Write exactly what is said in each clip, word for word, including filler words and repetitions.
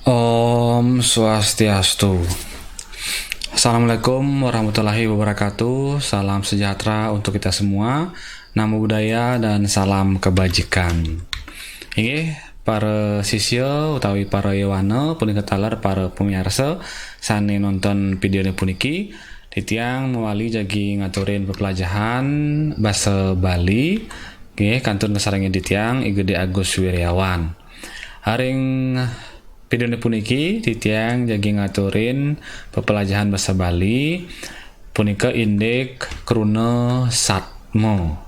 Om Swastiastu. Assalamualaikum warahmatullahi wabarakatuh. Salam sejahtera untuk kita semua. Namo Buddhaya dan salam kebajikan. Inggih, para sisya utawi para yowana, punika taler para pamiarsa sane nonton videone puniki, titiang mawali jagi ngaturin pepelajahan basa Bali, nggih, kantun kasarengin titiang I Gede Agus Wiryawan. Ring videone puniki, titiang jagi ngaturin pepelajahan basa Bali, punika indik kruna satma.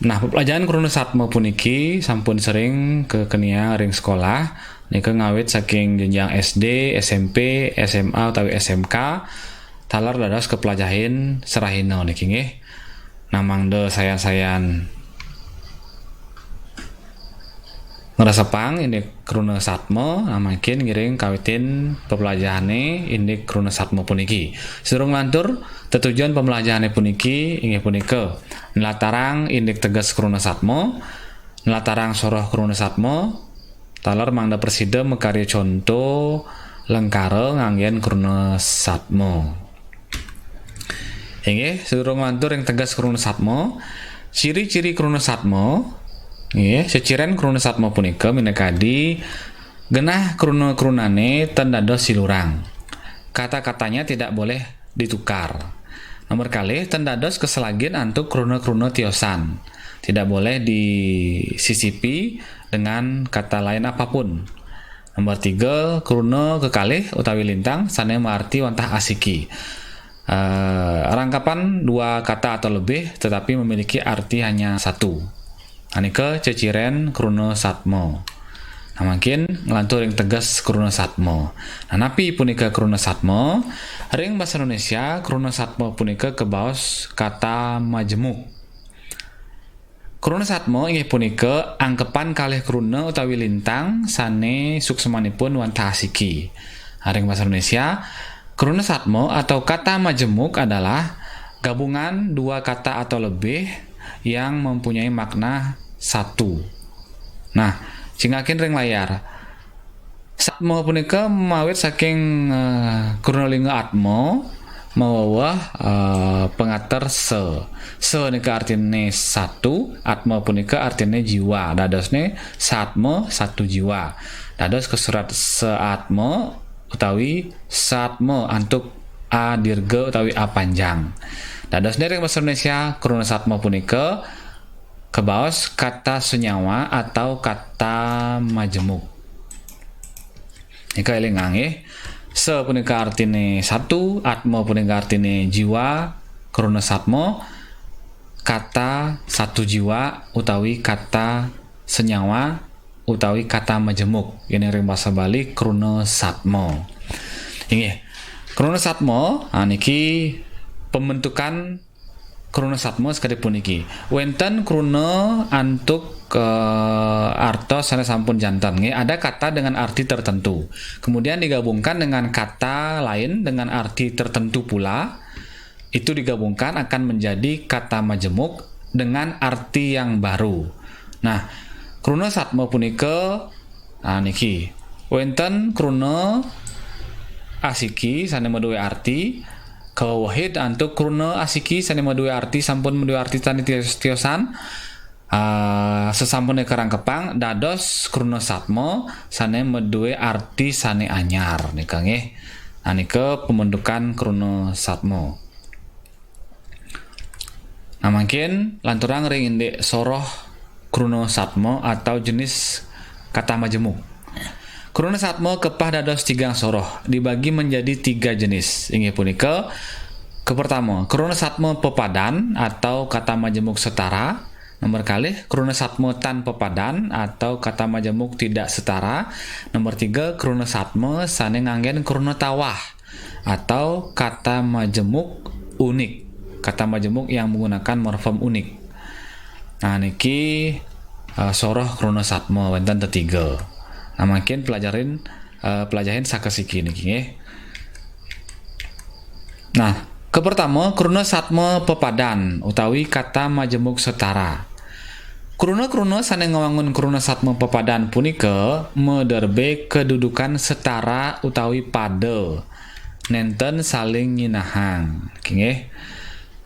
Nah, pepelajahan kruna satma puniki sampun sering kakeniang ring sekolah, nika ngawit saking jenjang S D, S M P, S M A utawi S M K, taler dados kapelajahin serahina niki nggih. Nah, mangda sayan-sayan ngresepang indik kruna satma, nah, mangkin ngiring kawitin pepelajahane indik kruna satma puniki. Sadurung nglantur, tetujon pepelajahane puniki inggih punika nlatarang indik teges kruna satma, nlatarang soroh kruna satma, taler mangda prasida makarya conto lengkara nganggen kruna satma. Inggih, sadurung nglantur ring teges kruna satma, ciri-ciri kruna satma, nggih, ceciren kruna satma punika minakadi genah kruna-krunane tan dados silurang. Kata-katanya tidak boleh ditukar. Nomor kalih, tan dados kaselagin antuk kruna-kruna tiosan. Tidak boleh disisipi dengan kata lain apapun. Nomor tiga, kruna kekalih utawi lintang sane maarti wantah asiki. Eh, rangkapan dua kata atau lebih tetapi memiliki arti hanya satu. Nah, nika ceciren kruna satma. Nah, mangkin nglantur ring teges kruna satma. Nah, napi punika kruna satma? Ring basa Indonesia, kruna satma punika kabaos kata majemuk. Kruna satma inggih punika angkepan kalih kruna utawi lintang sane suksmanipun wantah asiki. Ring basa Indonesia, kruna satma atau kata majemuk adalah gabungan dua kata atau lebih yang mempunyai makna satu. Nah, cingakin ring layar. Satma punika mawit saking, eh, kruna lingga atma maweweh, eh, pangater sa. Sa nika artine satu, atma punika artine jiwa. Dadosne satma satu jiwa. Dados kasurat saatma utawi satma antuk a dirga utawi a panjang. Dadosne ring basa Indonesia, kruna satma punika kabaos kata senyawa atau kata majemuk. Nika elingang nggih. Sa punika artine satu, atma punika artine jiwa, kruna satma, kata satu jiwa utawi kata senyawa utawi kata majemuk. Yen ring basa Bali kruna satma. Inggih. Kruna satma, ah, niki pembentukan kruna satma sakadi puniki. Wenten kruna antuk, eh, artos sane sampun janten, nggih. Ada kata dengan arti tertentu. Kemudian digabungkan dengan kata lain dengan arti tertentu pula. Itu digabungkan akan menjadi kata majemuk dengan arti yang baru. Nah, kruna satma punika, ah, niki. Wenten kruna asiki sane maduwe arti, kawehid antuk kruna asiki sane maduwe arti, sampun maduwe arti sane tios-, tiosan, ah, sasampune karangkepang dados kruna satma sane maduwe arti sane anyar nika nggih. Nah, nika pembentukan kruna satma. Nah, mangkin lanturang ring indik soroh kruna satma atau jenis kata majemuk. Kruna satma kepah dados tigang soroh, dibagi menjadi tiga jenis. Inggih punika, kepertama, kruna satma pepadan atau kata majemuk setara. Nomor kalih, kruna satma tan pepadan atau kata majemuk tidak setara. Nomor tiga, kruna satma sane nganggen kruna tawah atau kata majemuk unik. Kata majemuk yang menggunakan morfem unik. Nah, niki, eh, soroh kruna satma wenten tetiga. Nah, mangkin pelajarin, eh, pelajahin sakasiki niki nggih. Nah, kepertama, kruna satma pepadan utawi kata majemuk setara. Kruna-kruna sane ngwangun kruna satma pepadan punika maderbe kedudukan setara utawi pada, nenten saling nyinahang. Nggih.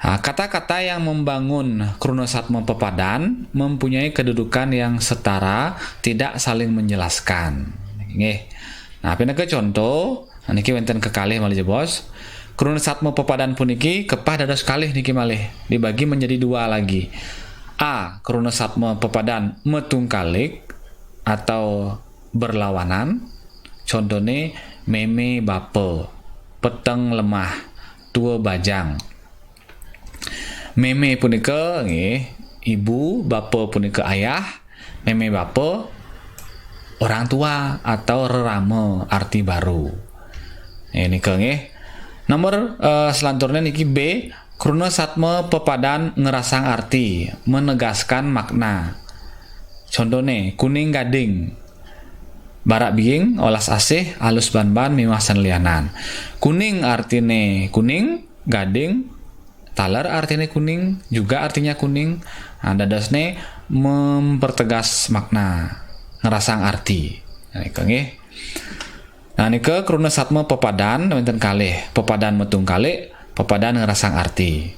Ha, kata-kata yang membangun kruna satma pepadan mempunyai kedudukan yang setara, tidak saling menjelaskan. Nggih. Nah, pinaka contoh, niki wenten kekalih malih jebos. Kruna satma pepadan puniki kepah dados kalih niki malih, dibagi menjadi dua lagi. A, kruna satma pepadan metungkalik atau berlawanan. Contohnya meme bapa, peteng lemah, tua bajang. Meme punika nggih ibu, bapa punika ayah, meme bapa orang tua atau rerama arti baru. Nggih, nika nggih. Nomor eh, selanturnya niki B, kruna satma pepadan ngerasang arti, menegaskan makna. Contohnya kuning gading, barak biing, olas asih, alus banban, miwah sanelianan. Kuning artine kuning, gading, taler artine kuning, juga artinya kuning. Nah, dadosne mempertegas makna, ngerasang arti. Nah, nika nggih. Nah, nika kruna satma pepadan wenten kalih, pepadan metungkalik, pepadan ngerasang arti.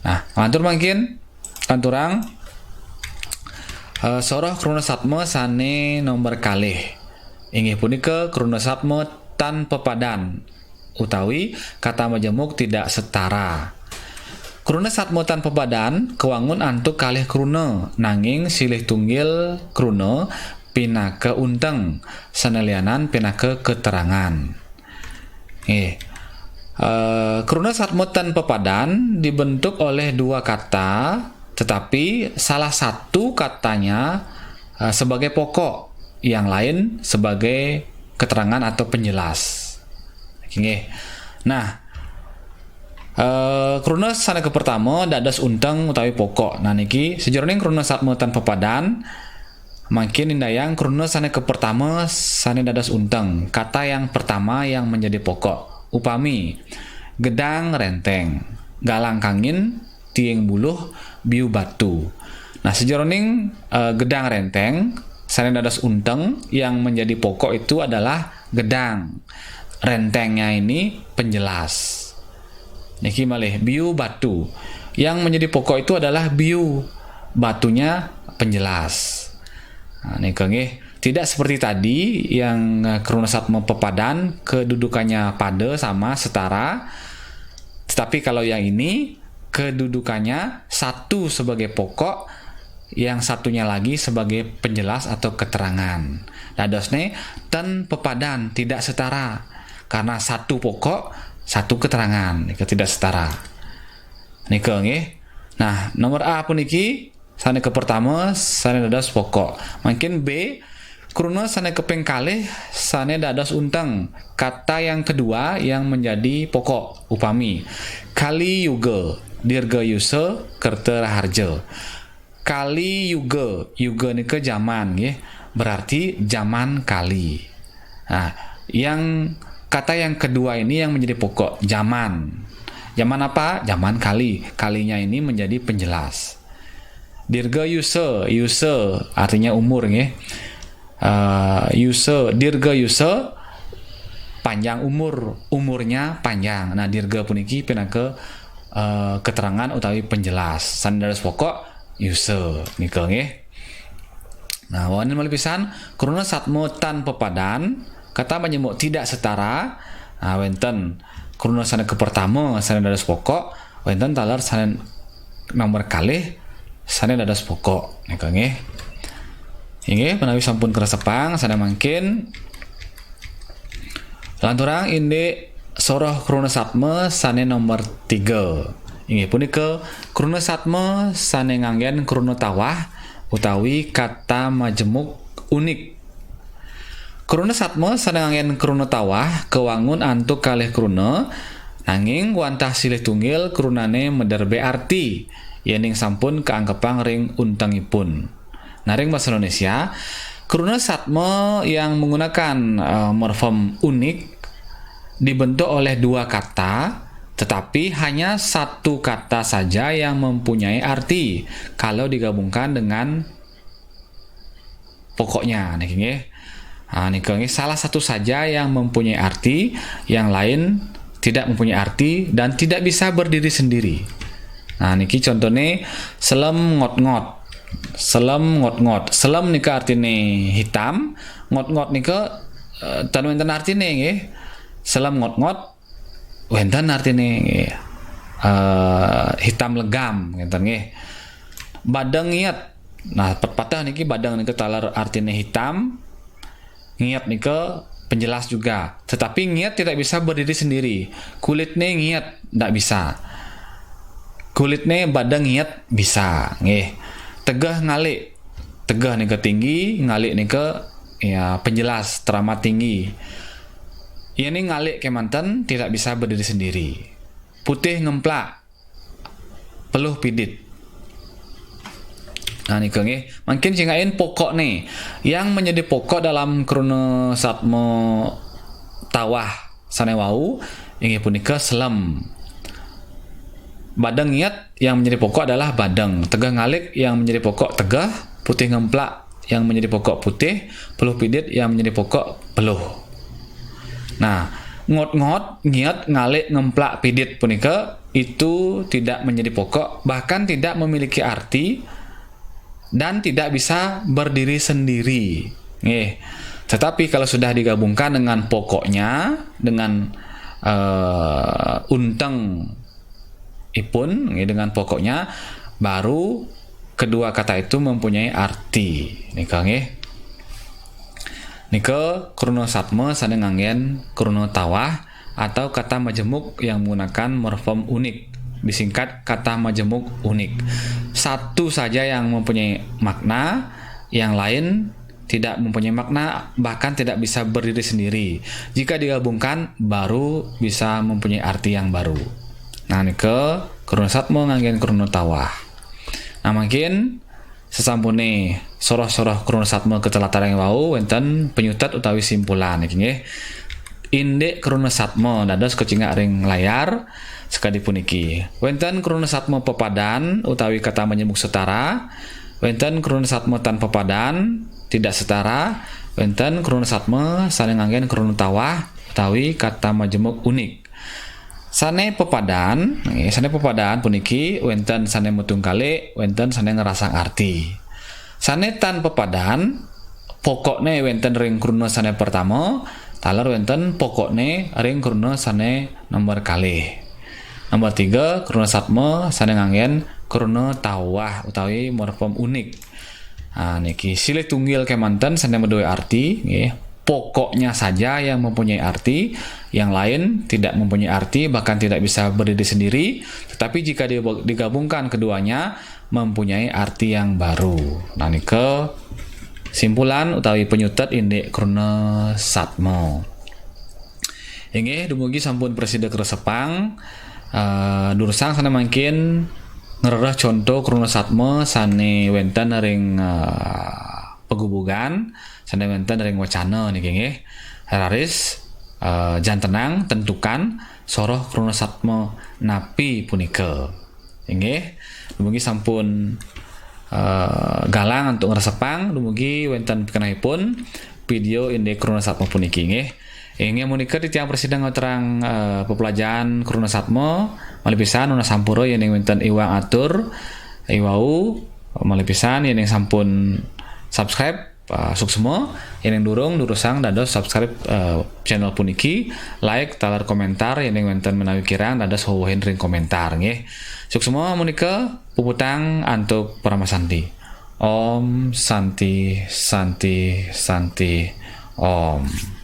Nah, lantur mangkin lanturang eh, soroh kruna satma sane nomor kalih. Inggih punika kruna satma tan pepadan utawi kata majemuk tidak setara. Kruna satma tan pepadan kawangun antuk kalih kruna, nanging silih tunggil kruna pinaka unteng, sanelianan pinaka keterangan. Nggih. Eh, kruna satma tan pepadan dibentuk oleh dua kata, tetapi salah satu katanya eh, sebagai pokok, yang lain sebagai keterangan atau penjelas. Nggih. Nah, eh, kruna sane kepertama dados unteng utawi pokok. Nah, niki sajeroning kruna satma tan pepadan mangkin indayang kruna sane kepertama sane dados unteng, kata yang pertama yang menjadi pokok. Upami, gedang renteng, galang kangin, tiing buluh, biu batu. Nah, sajeroning eh, gedang renteng sane dados unteng, yang menjadi pokok itu adalah gedang. Rentengnya ini penjelas. Niki malih biu batu. Yang menjadi pokok itu adalah biu. Batunya penjelas. Nah, nika nggih. Tidak seperti tadi yang eh, kruna satma pepadan kedudukannya pada, sama, setara. Tetapi kalau yang ini kedudukannya satu sebagai pokok, yang satunya lagi sebagai penjelas atau keterangan. Dadosne tan pepadan, tidak setara. Karena satu pokok, satu keterangan, itu tidak setara. Nika nggih. Nah, nomor A puniki sane kepertama sane dados pokok. Mangkin B, kruna sane keping kalih sane dados unteng. Kata yang kedua yang menjadi pokok. Upami, Kali Yuga, Dirga Yusa, Kerta Raharja. Kali Yuga, Yuga nika zaman nggih. Berarti zaman kali. Nah, yang kata yang kedua ini yang menjadi pokok, zaman. Zaman apa? Zaman kali. Kalinya ini menjadi penjelas. Dirga Yusa, Yusa artinya umur nggih. Uh, Yusa, Dirga Yusa, panjang umur, umurnya panjang. Nah, dirga puniki pinaka uh, keterangan utawi penjelas. Sane dados pokok, Yusa nika nggih. Nah, wonten malih pisan kruna satma tan pepadan, kata majemuk tidak setara. Nah, wenten kruna sane kepertama sane dados pokok, wenten taler sane nomor kalih sane dados pokok. Nika nggih. Inggih, menawi sampun kresepang sane mangkin, lanturang indik soroh kruna satma sane nomor tiga. Inggih punika kruna satma sane nganggen kruna tawah utawi kata majemuk unik. Kruna satma sane nganggen kruna tawah kawangun antuk kalih kruna, nanging wantah silih tunggil krunane maderbe arti, yening sampun kaangkepang ring untengipun. Nah, ring basa Indonesia, kruna satma yang menggunakan eh, morfem unik dibentuk oleh dua kata, tetapi hanya satu kata saja yang mempunyai arti kalau digabungkan dengan pokoknya niki nggih. Nah, nika nggih salah satu saja yang mempunyai arti, yang lain tidak mempunyai arti dan tidak bisa berdiri sendiri. Nah, niki contohnya selem ngot-ngot. Selem ngot-ngot. Selem nika artine hitam, ngot-ngot nika eh, tan wenten artine nggih. Selem ngot-ngot wenten artine nggih. Eh, hitam legam ngenten nggih. Badeng ngiet. Nah, pepatah niki badeng nika taler artine hitam, ngiet nika penjelas juga. Tetapi ngiet tidak bisa berdiri sendiri. Kulitne ngiet ndak bisa. Kulitne badeng ngiet bisa, nggih. Tegeh ngalik. Tegeh nika tinggi, ngalik nika ya penjelas teramat tinggi. Ini ngalik kemanten tidak bisa berdiri sendiri. Putih ngemplak, peluh pidit. Nah, nika nggih. Mangkin cingakin pokok nih. Yang menjadi pokok dalam kruna satma tawah sane wau inggih punika selem. Badeng ngiet yang menjadi pokok adalah badeng. Tegeh ngalik yang menjadi pokok tegeh. Putih ngemplak yang menjadi pokok putih. Peluh pidit yang menjadi pokok peluh. Nah, ngot-ngot, ngiet, ngalik, ngemplak, pidit punika itu tidak menjadi pokok, bahkan tidak memiliki arti dan tidak bisa berdiri sendiri. Nggih. Tetapi kalau sudah digabungkan dengan pokoknya, dengan eh, unteng ipun, nggih, dengan pokoknya, baru kedua kata itu mempunyai arti. Nika nggih. Nika kruna satma sane nganggen kruna tawah atau kata majemuk yang menggunakan morfem unik, disingkat kata majemuk unik. Satu saja yang mempunyai makna, yang lain tidak mempunyai makna, bahkan tidak bisa berdiri sendiri. Jika digabungkan, baru bisa mempunyai arti yang baru. Nah, nika kruna satma nganggen kruna tawah. Nah, mangkin sesampune soroh-soroh kruna satma ketelatarang wau wenten penyutet utawi simpulan niki nggih. Indik kruna satma dados kecingak ring layar sekadi puniki. Wenten kruna satma pepadan utawi kata majemuk setara, wenten kruna satma tan pepadan tidak setara, wenten kruna satma sane nganggen kruna tawah utawi kata majemuk unik. Sane pepadan, nggih, sane pepadan puniki wenten sane metungkalik, wenten sane ngrasang arti. Sane tan pepadan, pokokne wenten ring kruna sane pertama, taler wenten pokokne ring kruna sane nomor kalih. Nomor tiga, kruna satma sane nganggen kruna tawah utawi morfem unik. Nah, niki silih tunggil kemanten sane maduwe arti, nggih. Pokoknya saja yang mempunyai arti, yang lain tidak mempunyai arti, bahkan tidak bisa berdiri sendiri. Tetapi jika di- digabungkan keduanya, mempunyai arti yang baru. Nah, nika simpulan utawi penyutet indik kruna satma. Inggih, dumugi sampun prasida kresepang. Eh, durusang sane mangkin ngrereh conto kruna satma sane wenten ring eh, pegubugan, sane wenten ring wacana niki nggih. Raris eh, jantenang tentukan soroh kruna satma napi punika. Inggih, dumugi sampun eh, galang antuk ngresepang, dumugi wenten pikenahipun video indik kruna satma puniki nggih. Inggih, menika titiang prasida ngaturang eh, pepelajahan kruna satma, malih pisan nunas sampura yening wenten iwang atur iwau, malih pisan yening sampun subscribe, eh, suksma, yening durung durusang dados subscribe eh, channel puniki, like taler komentar yening wenten menawi kirang dados wewehin ring komentar nggih. Suksma menika puputang antuk paramasanti. Om Santi Santi Santi Om.